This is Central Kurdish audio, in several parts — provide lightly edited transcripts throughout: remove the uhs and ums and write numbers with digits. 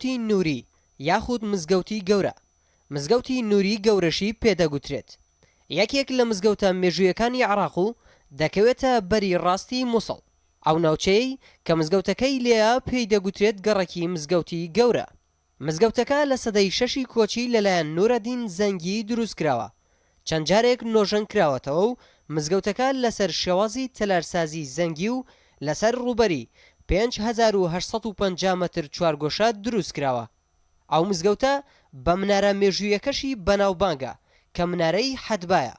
مزگەوتی نوری یاخود مزگەوتی گەورە، مزگەوتی نوری گەورەشی پێدەگوترێت، یەکێک لە مزگەوتە مێژوویەکانی عێراق و دەکەوێتە بەری ڕاستی موسڵ، ئەو ناوچەیەی کە مزگەوتەکەی لێیە پێی دەگوترێت گەڕەکی مزگەوتی گەورە. مزگەوتەکە لە سەدەی شەشی کۆچی لەلایەن نورەدین زەنگی دروستکراوە، چەند جارێک نۆژەنکراوەتەوە و مزگەوتەکە لەسەر شێوازی تەلارسازی زەنگی و لەسەر ڕووبەری 5850 مەتر چوارگۆشە دروستکراوە. ئەو مزگەوتە بە منارە مێژوویەکەشی بەناوبانگە کە منارەی حەدبایە.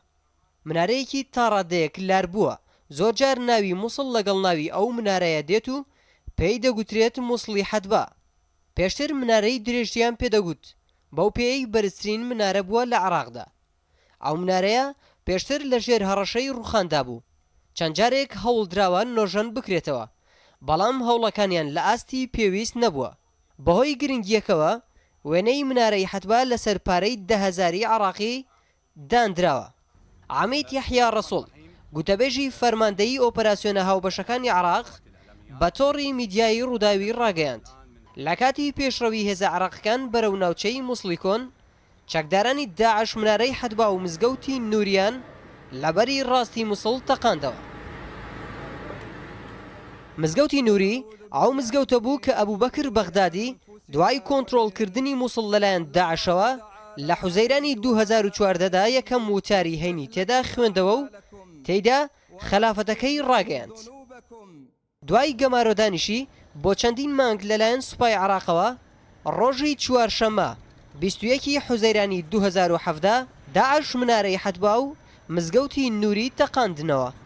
منارەیەکی تاڕادەیەک لاربووە، زۆرجار ناوی موسڵ لەگەڵ ناوی ئەو منارەیە دێت و پێی دەگوترێت موسڵی حەدبا. پێشتر منارەی درێژیان پێدەگوت، بەو پێیەی بەرزترین منارە بووە لە عێراقدا. ئەو منارەیە پێشتر لەژێر هەڕەشەی ڕووخاندا بوو، چەند جارێک هەوڵدراوە نۆژەن بکرێتەوە، بەڵام هەوڵەکانیان لە ئاستی پێویست نەبووە. بەهۆی گرنگییەکەوە وێنەی منارەی حەدبا لەسەر پارەی دە هەزاری عێراقی داندراوە. عەمید یەحیا ڕەسوڵ، گوتەبێژی فەرماندەیی ئۆپەراسیۆنە هاوبەشەکانی عێراق بە تۆڕی میدیایی ڕووداوی ڕاگەیاند، لە کاتی پێشڕەوی هێزە عێراقیەکان بەرەو ناوچەی موسڵی کۆن، چەکدارانی داعش منارەی حەدبا و مزگەوتی نوریان لە بەری ڕاستی موسڵ تەقاندەوە. مزگەوتی نوری ئەو مزگەوتە بوو کە ئەبوبەکر بەغدادی دوای کۆنترۆڵکردنی موسڵ لەلایەن داعشەوە لە حوزەیرانی 2014 دا یەکەم وتاری هەینی تێدا خوێندەوە و تێیدا خەلافەتەکەی ڕاگەیاند. دوای گەمارۆدانیشی بۆ چەندین مانگ لەلایەن سوپای عێراقەوە، ڕۆژی چوارشەممە 21 ی حوزەیرانی 2017 داعش منارەی حەدبا و مزگەوتی نوری تەقاندنەوە.